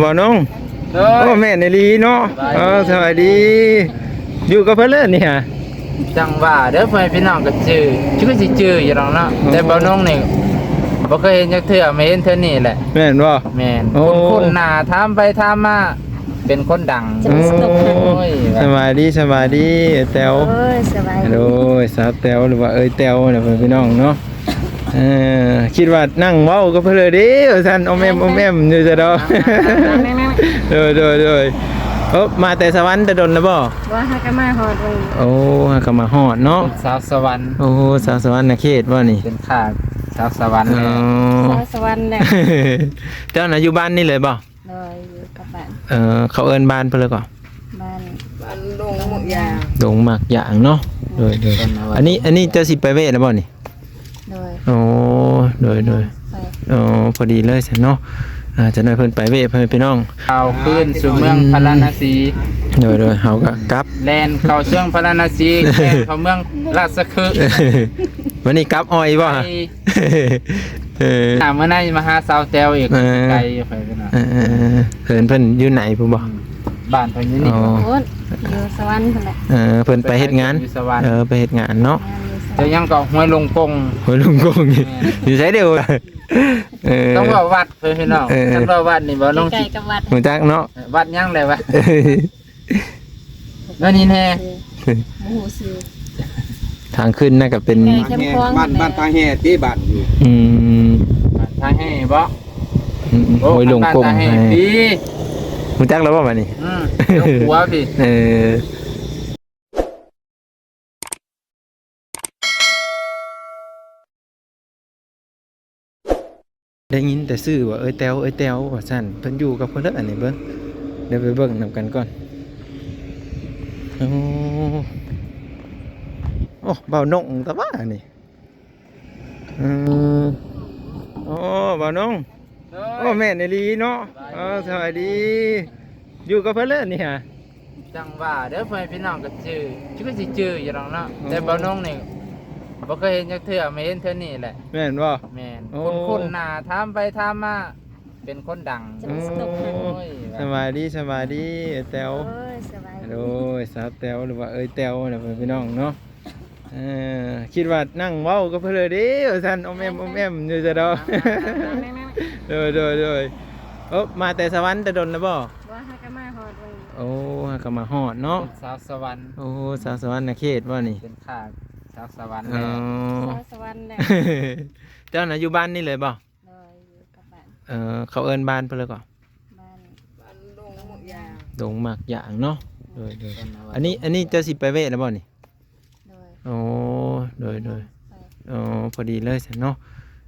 ບ່າວນົງ ໂດຍ ໂອ້ ແມ່ນອີ່ຫຼີເນາະ ສະບາຍດີ ເອີ ສະບາຍດີ ຢູ່ກັບເພິ່ນເລີຍນີ້ຫະ ຈັ່ງວ່າເດີ ພໍ່ແມ່ພີ່ນ້ອງກໍຈື່ ຄືຊິຈື່ຢູ່ດອກເນາະ ແຕ່ບ່າວນົງນີ້ບໍ່ເຄີຍເຫັນຈັກເທື່ອ ມາເຫັນເທື່ອນີ້ແຫຼະ ແມ່ນບໍ່ ແມ່ນ ໂອ້ ຄຸ້ນໆໜ້າ ຖາມໄປຖາມມາ ເປັນຄົນດັງ ໂອ້ຍ ສະບາຍດີ ສະບາຍດີ ເອື້ອຍແຕ້ວ ໂອ້ຍ ສະບາຍດີ ໂດຍ ສາວແຕ້ວ ຫຼືວ່າເອື້ອຍແຕ້ວນະ ພີ່ນ້ອງເນາະ ເອີ ຄິດວ່ານັ່ງເວົ້າກັບເພິ່ນເລີຍເດ້ ວ່າຊັ້ນ ອໍມແອມ ອໍມແອມຢູ່ຊະດອກ ໂດຍ ໂດຍ ໂດຍ ເອີ ມາແຕ່ສະຫວັນແຕ່ດົນແລ້ວບໍ່? ບໍ່ ຫາກະມາຮອດເບິ່ງ ໂອ້ ຫາກະມາຮອດເນາະ ເປັນສາວສະຫວັນ ໂອ້ ສາວສະຫວັນນະເຂດບໍ່ນີ້? ເປັນຂ້າສາວສະຫວັນ ອໍ ແຫຼະ ສາວສະຫວັນແຫຼະ ເຈົ້ານະຢູ່ບ້ານນີ້ເລີຍບໍ່? ໂດຍ ຢູ່ກັບບ້ານ ເອີ ເຂົາເອີ້ນບ້ານເພິ່ນເລີຍກໍ? ບ້ານ ບ້ານດົງໝາກຢາງ ດົງໝາກຢາງເນາະ ໂດຍ ໂດຍ ອັນນີ້ ອັນນີ້ເຈົ້າຊິໄປເວະແລ້ວບໍ່ນີ້? ໂດຍ ໂອ້ ໂດຍ ໂດຍ ໄປ ອໍ ພໍດີເລີຍຊັ້ນເນາະ ອ່າ ຈັກໜ້ອຍເພິ່ນໄປເວະ ພໍ່ແມ່ພີ່ນ້ອງ ເອົາຄືນສູ່ເມືອງພາລານະສີ ໂດຍ ໂດຍ ເຮົາກໍກັບ ແລ່ນເຂົ້າເມືອງພາລານະສີ ແລ່ນເຂົ້າເມືອງລາຊະຄຶ ວັນນີ້ກັບອອຍບໍ່? ໄປ ເອີ ຖ້າມື້ໃນມາຫາສາວແຕ້ວອີກ ເອີ ໄກຢູ່ ຂ້ອຍກໍນະ ເອີ ເອີ ເອີ ເພິ່ນ ເພິ່ນຢູ່ໃນພຸ້ນບໍ່? ອືມ ບ້ານເພິ່ນຢູ່ນີ້ ອໍ ພຸ້ນ ຢູ່ສະຫວັນພຸ້ນແຫຼະ ເອີ ເພິ່ນໄປເຮັດງານ ຢູ່ສະຫວັນ ເອີ ໄປເຮັດງານເນາະ ແມ່ນ ຢູ່ສະຫວັນ ເຈົ້າຫຍັງກໍ ຫ້ວຍລົງກົງ ຫ້ວຍລົງກົງ ແມ່ນ ຢູ່ໃສເດີ? ເອີ ຕ້ອງເວົ້າວັດເພິ່ນພີ່ນ້ອງ ເອີ ຄັນເວົ້າວັດນີ້ ເວົ້າລົງ ໃກ້ໆກັບວັດ ຮູ້ຈັກເນາະ ເອີ ວັດຫຍັງແຫຼະວະ? ແນວນີ້ແດ່ ບໍ່ຮູ້ຊື່ ທາງຂຶ້ນນະກໍເປັນ ແຄມຂອງ ບ້ານ ບ້ານທ່າແຮ່ຕິບ້ານຢູ່ ອືມ ບ້ານທ່າແຮ່ບໍ? ອືມໆ ໂອ້ ຫ້ວຍລົງກົງ ບ້ານທ່າແຮ່ຕິ ຮູ້ຈັກແລ້ວບໍບັດນີ້? ອືມ ລົງຂົວພີ້ ເອີ ໄດ້ຍິນແຕ່ຊື່ວ່າເອື້ອຍແຕ້ວ ເອື້ອຍແຕ້ວວ່າຊັ້ນ ເພິ່ນຢູ່ກັບເພິ່ນເດີ ອັນນີ້ເບິ່ງ ດຽວໄປເບິ່ງນຳກັນກ່ອນ ໂອ້ ໂອ້ ບ່າວນົງຕະຫວານີ້ ອືມ ໂອ້ ບ່າວນົງ ໂດຍ ໂອ້ ແມ່ນອີ່ຫຼີເນາະ ສະບາຍດີ ເອີ ສະບາຍດີ ຢູ່ກັບເພິ່ນເລີຍນີ້ຫະ ຈັ່ງວ່າເດີ ພໍ່ແມ່ພີ່ນ້ອງກໍຈື່ ຄືຊິຈື່ຢູ່ດອກເນາະ ແຕ່ບ່າວນົງນີ້ບໍ່ເຄີຍເຫັນຈັກເທື່ອ ມາເຫັນເທື່ອນີ້ແຫຼະ ແມ່ນບໍ່? ແມ່ນ ໂອ້ ຄຸ້ນໆໜ້າ ຖາມໄປຖາມມາ ເປັນຄົນດັງ ໂອ້ ໂອ້ຍ ສະບາຍດີ ສະບາຍດີ ເອື້ອຍແຕ້ວ ໂອ້ຍ ສະບາຍດີ ໂດຍ ສາວແຕ້ວ ຫຼືວ່າເອື້ອຍແຕ້ວນະ ພີ່ນ້ອງເນາະ ເອີ ຄິດວ່ານັ່ງເວົ້າກັບເພິ່ນເລີຍເດ້ ວ່າຊັ້ນ ອໍມແອມ ອໍມແອມຢູ່ຊະດອກ ໂດຍ ໂດຍ ໂດຍ ໂອ້ ມາແຕ່ສະຫວັນແຕ່ດົນແລ້ວບໍ່? ບໍ່ ຫາກະມາຮອດເບິ່ງ ໂອ້ ຫາກະມາຮອດເນາະ ເປັນສາວສະຫວັນ ໂອ້ ສາວສະຫວັນນະເຂດບໍ່ນີ້? ເປັນຂ້າສາວສະຫວັນ ອໍ ແຫຼະ ສາວສະຫວັນແຫຼະ ເຈົ້ານະຢູ່ບ້ານນີ້ເລີຍບໍ່? ໂດຍ ຢູ່ກັບບ້ານ ເອີ ເຂົາເອີ້ນບ້ານເພິ່ນເລີຍກໍ? ບ້ານ ບ້ານດົງໝາກຢາງ ດົງໝາກຢາງເນາະ ໂດຍ ໂດຍ ອັນນີ້ ອັນນີ້ເຈົ້າຊິໄປເວະແລ້ວບໍ່ນີ້? ໂດຍ ໂອ້ ໂດຍ ໂດຍ ໄປ ອໍ ພໍດີເລີຍຊັ້ນເນາະ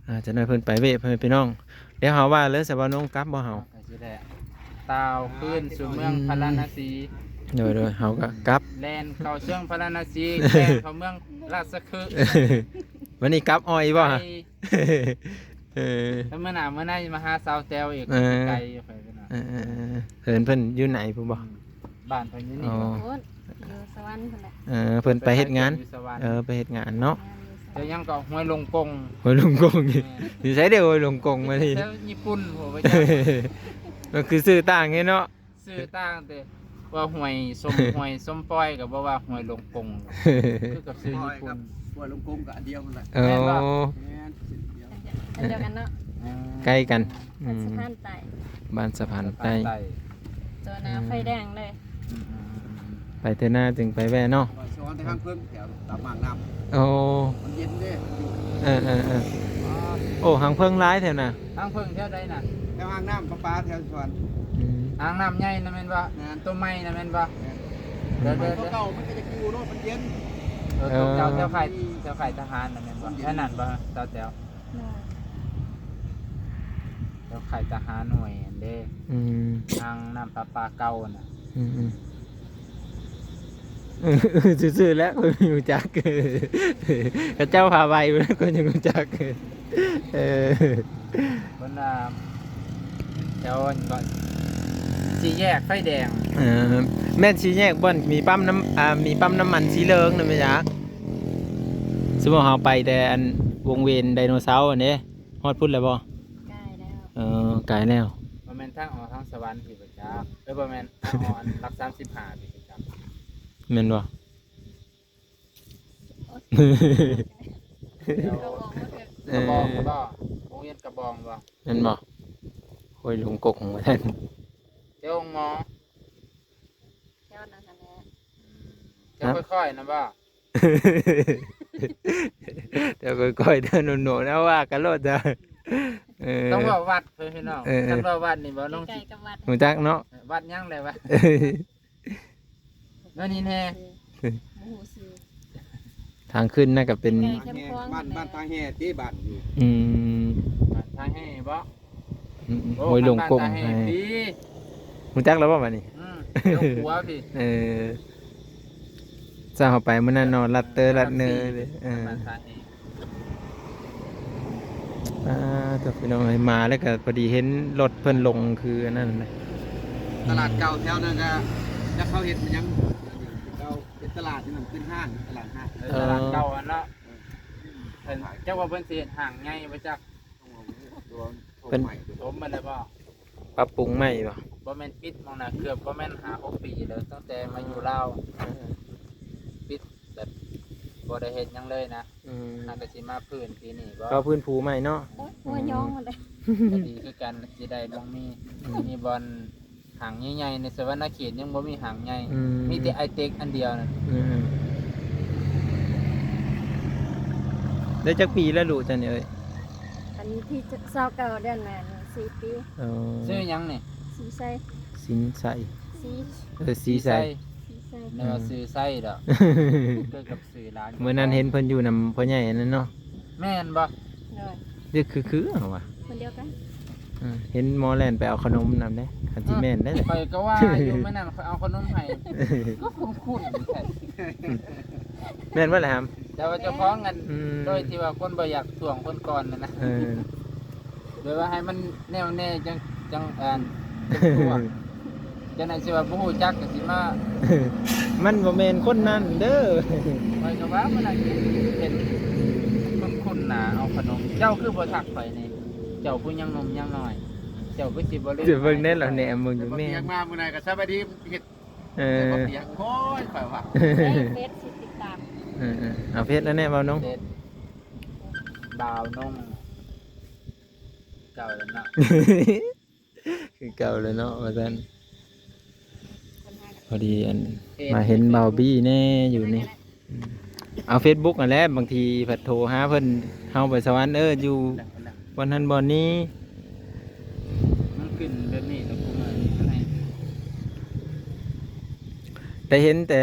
ອ່າ ຈັກໜ້ອຍເພິ່ນໄປເວະ ພໍ່ແມ່ພີ່ນ້ອງ ດຽວເຮົາວ່າເລີຍ ສະບ່າວນົງກັບບໍ່ເຮົາ? ກໍຊິໄດ້ຕ່າວຄືນສູ່ເມືອງພາລານະສີ ໂດຍ ໂດຍ ເຮົາກໍກັບ ແລ່ນເຂົ້າເມືອງພາລານະສີ ແລ່ນເຂົ້າເມືອງລາຊະຄຶ ວັນນີ້ກັບອອຍບໍ່? ໄປ ເອີ ແລ້ວມື້ໜ້າມື້ໃນມາຫາສາວແຕ້ວອີກ ເອີ ໄກຢູ່ ຂ້ອຍກໍນະ ເອີ ເອີ ເອີ ເພິ່ນ ເພິ່ນຢູ່ໃນພຸ້ນບໍ່? ອືມ ບ້ານເພິ່ນຢູ່ນີ້ ອໍ ພຸ້ນ ຢູ່ສະຫວັນພຸ້ນແຫຼະ ເອີ ເພິ່ນໄປເຮັດງານ ຢູ່ສະຫວັນ ເອີ ໄປເຮັດງານເນາະ ແມ່ນ ຢູ່ສະຫວັນ ເຈົ້າຫຍັງກໍ ຫ້ວຍລົງກົງ ຫ້ວຍລົງກົງ ແມ່ນ ຢູ່ໃສເດີ ຫ້ວຍລົງກົງມານີ້ ແຖວຍີ່ປຸ່ນ ໂຫ ມັນຄືຊື່ຕ່າງເດເນາະ ຊື່ຕ່າງແຕ່ວ່າຫ້ວຍສົມ ຫ້ວຍສົມປອຍກໍບໍ່ວ່າຫ້ວຍລົງກົງ ຄືກັບຊື່ຍີ່ປຸ່ນ ຫ້ວຍກັບຫ້ວຍລົງກົງກໍອັນດຽວຫັ້ນແຫຼະ ອໍ ແມ່ນບໍ່? ແມ່ນ ຊື່ດຽວ ອັນດຽວກັນເນາະ ອ່າ ໃກ້ກັນ ອືມ ບ້ານສະພານໃຕ້ ບ້ານສະພານໃຕ້ ສະພານໃຕ້ ຕົວໜ້າ ອືມ ໄຟແດງເລີຍ ອືມໆໆ ໄປເທື່ອໜ້າຈຶ່ງໄປແວ່ເນາະ ສະຫວັນແຕ່ທາງເພິງ ແຖວຕາມອ່າງນ້ຳ ໂອ້ ມັນເຢັນເດ້ ເອີໆໆ ໂອ້ ຮັງເພິງຫຼາຍແຖວນະ ຮັງເພິງແຖວໃດນະ? ແຖວອ່າງນ້ຳປະປາແຖວສະຫວັນ ອືມ ອ່າງນ້ຳໃຫຍ່ນະແມ່ນບໍ່? ແມ່ນ ຕົວໃໝ່ນະແມ່ນບໍ່? ແມ່ນ ເດີໆໆ ຕົວເກົ່າມັນກໍຍັງຢູ່ເນາະ ມັນເຢັນ ເອີ ຕົວເກົ່າແຖວຄ້າຍ ແຖວຄ້າຍທະຫານນະແມ່ນບໍ່? ແຖວນັ້ນບໍ່ ສາວແຕ້ວ? ໂດຍ ແຖວຄ້າຍທະຫານຫ້ວຍຫັ້ນເດ້ ອືມ ອ່າງນ້ຳປະປາເກົ່ານະ ອືມໆ ຊື່ໆແຫຼະ ຂ້ອຍຮູ້ຈັກ ເຂົາເຈົ້າພາໄປພຸ້ນ ຂ້ອຍຍັງຮູ້ຈັກ ເອີ ເພິ່ນວ່າແຖວອັນກໍສີ່ແຍກໄຟແດງ ເອີ ແມ່ນສີ່ແຍກບ່ອນມີປ້ຳນ້ຳ ອ່າ ມີປ້ຳນ້ຳມັນສີເຫຼືອງນັ້ນແມ່ນຫຍັງ? ສົມມຸດເຮົາໄປແຕ່ອັນວົງເວນໄດໂນເສົາຫັ້ນເດ້ ຮອດພຸ້ນແລ້ວບໍ່? ກາຍແລ້ວ ເອີ ກາຍແລ້ວ ບໍ່ແມ່ນທາງອອກທາງ ສະຫວັນພີ້ບໍ່ຈັກ ເອີ ບໍ່ແມ່ນ ຮອດຫຼັກສາມສິບຫ້າພີ້ບໍ່ຈັກ ແມ່ນບໍ່? ແຖວ ເອີ ກະບອງບໍ່? ໂຮງຮຽນກະບອງບໍ່? ແມ່ນບໍ່? ຫ້ວຍຫຼົງກົກ ວ່າຊັ້ນ ແຖວໂຮງໝໍ ແຖວນັ້ນຫັ້ນແຫຼະ ອືມ ແຖວ ຮະ? ຄ່ອຍໆນະບໍ່? ແຖວຄ່ອຍໆ ແຖວໂໜນໆ ເອົາວ່າກັນໂລດຈ້ະ ເອີ ຕ້ອງເວົ້າວັດເດີພີ່ນ້ອງ ເອີໆ ຄັນເວົ້າວັດນີ້ບໍ່ນ້ອງ ໃກ້ໆກັບວັດ ຮູ້ຈັກເນາະ ເອີ ວັດຫຍັງແຫຼະວະ ແນວນີ້ແນ່ ບໍ່ຮູ້ຊື່ ທາງຂຶ້ນນັ້ນກໍເປັນ ໃກ້ໆແຄມຂອງ ບ້ານ ບ້ານທ່າແຮ່ຕິ ບ້ານຢູ່ ອືມ ບ້ານທ່າແຮ່ບໍ່? ອືມໆ ໂອ້ ຫ້ວຍຫຼົງກົກ ບ້ານທ່າແຮ່ຕິ ຮູ້ຈັກແລ້ວບໍ່ບັດນີ້? ອືມ ລົງຂົວພີ້ ເອີ ເຈົ້າເຮົາໄປມື້ນັ້ນເນາະ ລັດເຕີລັດເນີເລີຍ ເອີ ບ້ານທ່າແຮ່ ອ່າ ເຈົ້າ ພີ່ນ້ອງເອີຍ ມາແລ້ວກໍພໍດີເຫັນລົດເພິ່ນລົງ ຄືອັນນັ້ນນະ ຕະຫຼາດເກົ່າແຖວນັ້ນກໍຈັກເຂົາເຮັດມັນຫຍັງ ເປັນຕະຫຼາດຢູ່ນັ້ນ ເປັນຫ້າງ ຕະຫຼາດຫ້າງ ເອີ ຕະຫຼາດເກົ່າຫັ້ນເນາະ ເອີ ເພິ່ນ ຈັກວ່າເພິ່ນຊິເຮັດຫ້າງໃຫຍ່ບໍ່ຈັກ ເພິ່ນ ຖົມມັນແລ້ວບໍ່? ປັບປຸງໃໝ່ບໍ່? ບໍ່ແມ່ນປິດໝ່ອງນະ ເກືອບບໍ່ແມ່ນຫ້າຫົກປີແລ້ວ ຕັ້ງແຕ່ມາຢູ່ລາວ ເອີ ປິດແບບບໍ່ໄດ້ເຮັດຫຍັງເລີຍນະ ອືມ ຫາກະຊິມາຟື້ນທີ່ນີ້ບໍ່? ກໍຟື້ນຟູໃໝ່ເນາະ ໂອ້ຍ ຫົວຍອງໝົດເລີຍ ກໍດີຄືກັນ ຊິໄດ້ໝ່ອງມີ ອືມ ມີບ່ອນ ຫ້າງໃຫຍ່ໆ ໃນສະຫວັນນະເຂດຍັງບໍ່ມີຫ້າງໃຫຍ່ ອືມ ມີແຕ່ໄອເຕັກອັນດຽວນັ້ນ ອືມ ໄດ້ຈັກປີແລ້ວລູກເຈົ້ານີ້ເອີຍ? ອັນທີຊາວເກົ້າເດືອນໜ້ານີ້ສີ່ປີ ເອີ ຊື່ຫຍັງນີ້? ສີໄຊ ສິນໄຊ ສີ ເອີ ສີໄຊ ສີໄຊ ອືມ ນຶກວ່າຊື່ໄຊດອກ ຄືກັບຊື່ຫຼານ ມື້ນັ້ນເຫັນເພິ່ນຢູ່ນຳພໍ່ໃຫຍ່ອັນນັ້ນເນາະ ແມ່ນບໍ່? ໂດຍ ຄື ຄື ຄືເຮົາວ່າ ຄົນດຽວກັນ ເອີ ເຫັນໝໍແລ່ນໄປເອົາຂະໜົມນຳເດ້ ຄັນຊິແມ່ນໄດ໋ ຂ້ອຍກໍວ່າຢູ່ ມື້ນັ້ນຂ້ອຍເອົາຂະໜົມໃຫ້ ກໍຄຸ້ນໆ ແມ່ນບໍ່ລະຫຳ? ແຕ່ວ່າເຈົ້າຂອງອັນ ອືມ ໂດຍທີ່ວ່າຄົນບໍ່ຢາກທ້ວງຄົນກ່ອນນັ້ນນະ ເອີ ແບບວ່າໃຫ້ມັນແນ່ວແນ່ ຈັ່ງ ຈັ່ງ ອັນ ຈັ່ງທ້ວງ ຈັ່ງໃດຊິວ່າບໍ່ຮູ້ຈັກກໍຊິມາ ມັນບໍ່ແມ່ນຄົນນັ້ນເດີ ຂ້ອຍກໍວ່າມັນເຫັນ ເຫັນຄຸ້ນໆໜ້າ ເອົາຂະໜົມ ເຈົ້າຄືບໍ່ທັກຂ້ອຍນີ້ ເຈົ້າຜູ້ຍັງໜຸ່ມຍັງນ້ອຍ ເຈົ້າຄືຊິບໍ່ລືມ ຊິເບິ່ງແນ່ລະແນມເບິ່ງຢູ່ແມ່ ປຽກມາມື້ໃດກໍສະບາຍດີ ເຮັດ ເອີ ແຕ່ບໍ່ປຽກ ໂອ້ຍ ຂ້ອຍວ່າ ເອີ ເຟສຊິຕິດຕາມ ເອີໆ ເອົາເຟສແລ້ວແນ່ ບ່າວນົງ ເຟສ ບ່າວນົງ ເກົ່າແລ້ວເນາະ ຄືເກົ່າແລ້ວເນາະ ວ່າຊັ້ນ ພໍດີອັນ ມາເຫັນບ່າວບີ້ແນ່ຢູ່ນີ້ ເອົາເຟສບຸກຫັ້ນແຫຼະ ບາງທີພັດໂທຫາເພິ່ນ ເຮົາໄປສະຫວັນ ເອີ ຢູ່ບ່ອນນັ້ນບ່ອນນີ້ ມັນຂຶ້ນແບບນີ້ແລ້ວ ແຕ່ເຫັນແຕ່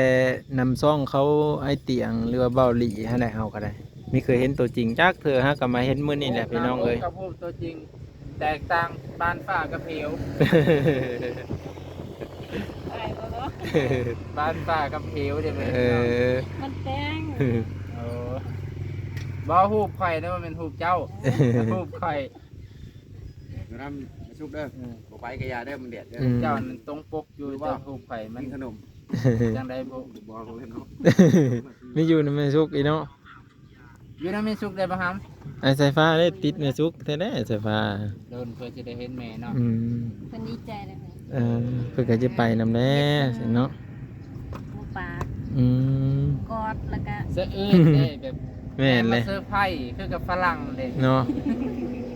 ນຳຊ່ອງເຂົາ ອ້າຍຕຽງ ຫຼືວ່າບ່າວຫຼີຫັ້ນແຫຼະ ເຮົາກໍໄດ້ ມີເຄີຍເຫັນຕົວຈິງຈັກເທື່ອ ຫາກໍມາເຫັນມື້ນີ້ແຫຼະ ໂອ້ ພີ່ນ້ອງເອີຍ ກັບຮູບຕົວຈິງ ແຕກຕ່າງປານຟ້າກັບເຫວ ອ້າຍບໍ່ເນາະ ປານຟ້າກັບເຫວເດ້ ເອີ ມັນແຕ່ງ ໂອ້ ບໍ່ ຮູບຂ້ອຍເດ້ ບໍ່ແມ່ນຮູບເຈົ້າ ຮູບຂ້ອຍ ຢູ່ນຳແມ່ສຸກເດີ ອືມ ບໍ່ໄປກໍຢ່າເດີ ມັນແດດເດີ ອືມ ເຈົ້ານັ້ນຕົງປົກຢູ່ ເຈົ້າຮູບຂ້ອຍມັນ ມີຂະໜົມ ຈັ່ງໃດບໍ່ ບໍ່ເນາະ ມີຢູ່ນຳແມ່ສຸກອີກເນາະ ຢູ່ນຳແມ່ສຸກໄດ້ບໍ່ຫຳ? ອ້າຍສາຍຟ້າໄດ້ຕິດແມ່ສຸກແທ້ແຫຼະ ສາຍຟ້າ ດົນເພື່ອຊິໄດ້ເຫັນແມ່ເນາະ ອືມ ເພິ່ນດີໃຈແລ້ວ ເອີ ເພິ່ນກໍຈະໄປນຳແຫຼະ ເອີ ຊັ້ນເນາະ ໝູປາກ ອືມ ກອດ ແລ້ວກໍສະອືດເດ້ ແບບ ແມ່ນເລີຍ ມາເຊີໄພຣສ໌ຄືກັບຝຣັ່ງເດ້ເນາະ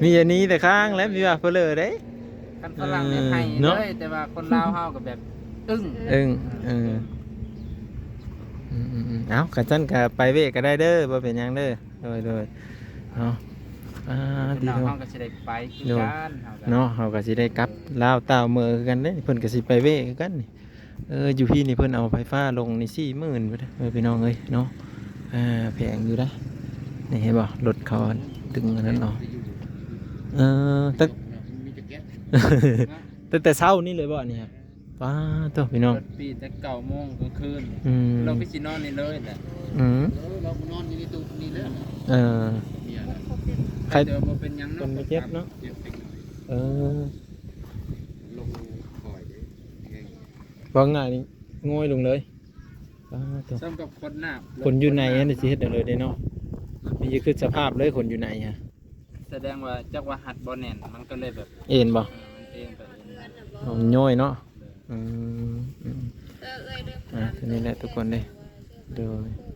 ມີອັນນີ້ແຕ່ຄ້າງແຫຼະ ມີວ່າເພີເລີເດ້ ຄັນຝຣັ່ງນີ້ ເອີ ໃຫ້ເນາະ ເລີຍ ແຕ່ວ່າຄົນລາວເຮົາກໍແບບອຶ້ງ ອຶ້ງ ເອີ ອືມໆໆ ເອົ້າ ຄັນຊັ້ນກໍໄປເວກກໍໄດ້ເດີ ບໍ່ເປັນຫຍັງເດີ ໂດຍໆ ເອົາ ອ່າ ພີ່ນ້ອງເຮົາກໍຊິໄດ້ໄປຄືກັນ ເຮົາກໍເນາະ ເຮົາກໍຊິໄດ້ກັບລາວຕ່າວເມືອຄືກັນເດ້ ເພິ່ນກໍຊິໄປເວກຄືກັນນີ້ ເອີ ຢູ່ພີ້ນີ້ເພິ່ນເອົາໄຟຟ້າລົງນີ້ສີ່ໝື່ນພຸ້ນເດີ ເອີ ພີ່ນ້ອງເອີຍເນາະ ອ່າ ແພງຢູ່ເດ້ ນີ້ເຫັນບໍ່ ລົດເຂົາດຶງອັນນັ້ນເອົາ ເອີ ແຕ່ ແຕ່ ແຕ່ເຊົ້ານີ້ເລີຍບໍ່ນີ້ຮະ? ປ້າໂທ້ ພີ່ນ້ອງ ເປີດປີແຕ່ເກົ້າໂມງກາງຄືນ ອືມ ລາວກໍຊິນອນນີ້ເລີຍແຫຼະ ອືມ ເອີ ລາວກໍນອນຢູ່ໃນຕູ້ນີ້ເລີຍ ເອີ ເມຍນະ ໃຄ ແຕ່ວ່າບໍ່ເປັນຫຍັງເນາະ ຄົນບໍ່ເຈັບເນາະ ເຈັບເລັກນ້ອຍ ເອີ ລົງຄ່ອຍເດ້ ເວົ້າງ່າຍນີ້ ໂງ່ຍລົງເລີຍ ປ້າໂທ້ ສ່ຳກັບຄົນໜ້າ ຄົນຢູ່ໃນຫັ້ນຊິເຮັດແນວໃດເນາະ ນີ້ຄືສະພາບເລີຍ ຄົນຢູ່ໃນຫັ້ນ ສະແດງວ່າຈັກວ່າຮັດບໍ່ແໜ້ນ ມັນກໍເລີຍແບບເອັນບໍ່? ເອີ ມັນເອັນໄປເອັນມາ ເອົາຍ້ອຍເນາະ. ອືມ ອືມ ອ່າ ຕົວນີ້ແຫຼະທຸກຄົນເດ້. ໂດຍ